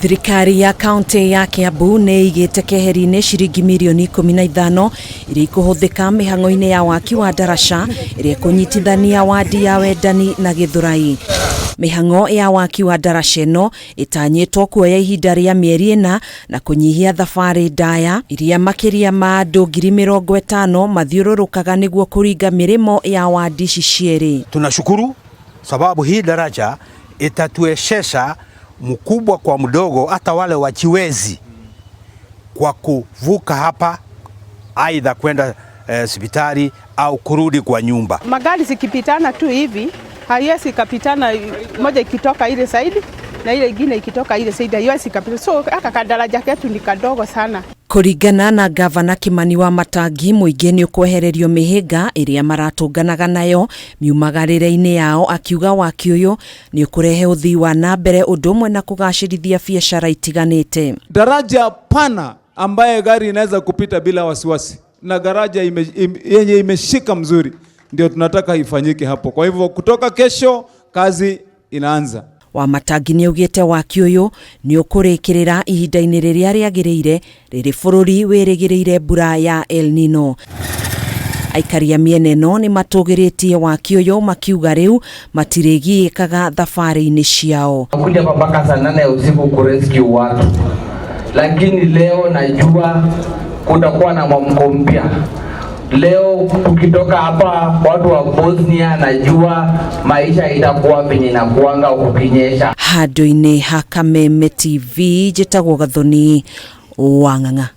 Thirikari ya kaunti ya Kiambu nĩ ĩigĩte keheri-inĩ ciringi mirioni 15 iria ikũhũthĩka mĩhang'o-inĩ ya waki wa ndaraca ĩrĩa ĩkũnyitithania wadi ya Wendani na Gĩthũrai. Mĩhang'o ya waki wa ndaraca ĩno ĩtanyĩtwo kuoya ihinda rĩa mĩeri 4 na kũnyihia thabarĩ ndaya iria makĩria ma andũ 50,000 mathiũrũrũkaga nĩguo kũringa mĩrĩmo ya wadi ici cierĩ. Tunashukuru sababu hii daraja itatuwezesha mkubwa kwa mdogo, hata wale wachiwezi kwa kuvuka hapa, aidha kwenda hospitali au kurudi kwa nyumba. Magari zikipitana tu hivi haiwezi ikapitana, moja ikitoka ile side na ile ingine ikitoka ile side haiwezi ikapita. So aka kadaraja ketu ni kadogo sana. Kũringana na gavana Kimani Wamatangi, mũingĩ nĩ ũkwehererio mĩhĩnga ĩrĩa maratũnganaga nayo miumagarĩre-inĩ yao, akiuga waki ũyũ nĩ ũkũrehe ũthii wa na mbere ũndũ ũmwe na kũgacĩrithia biacara itiganĩte. Daraja pana ambaye gari inaweza kupita bila wasiwasi na daraja yenye imeshika mzuri ndio tunataka ifanyike hapo. Kwa hivyo kutoka kesho kazi inaanza. Wamatangi nĩ augĩte waki ũyũ nĩ ũkũrĩkĩrĩra ihinda-inĩ rĩrĩa rĩagĩrĩire rĩrĩ bũrũri wĩrĩgĩrĩire mbura ya El Nino. Aikari a mĩena ĩno nĩ matũgĩrĩtie waki ũyũ makiuga rĩu matirĩgiĩkaga thabarĩ-inĩ ciao. Kuja hapa mpaka saa 8 ya usiku kurescue watu, lakini leo najua kutakuwa na mwamko mpya. Leo tukitoka hapa, watu wa Bosnia najua maisha itakuwa venye inakuanga kukinyesha. Handũ-inĩ ha Kameme TV, njĩtagwo Gathoni wa Ng'ang'a.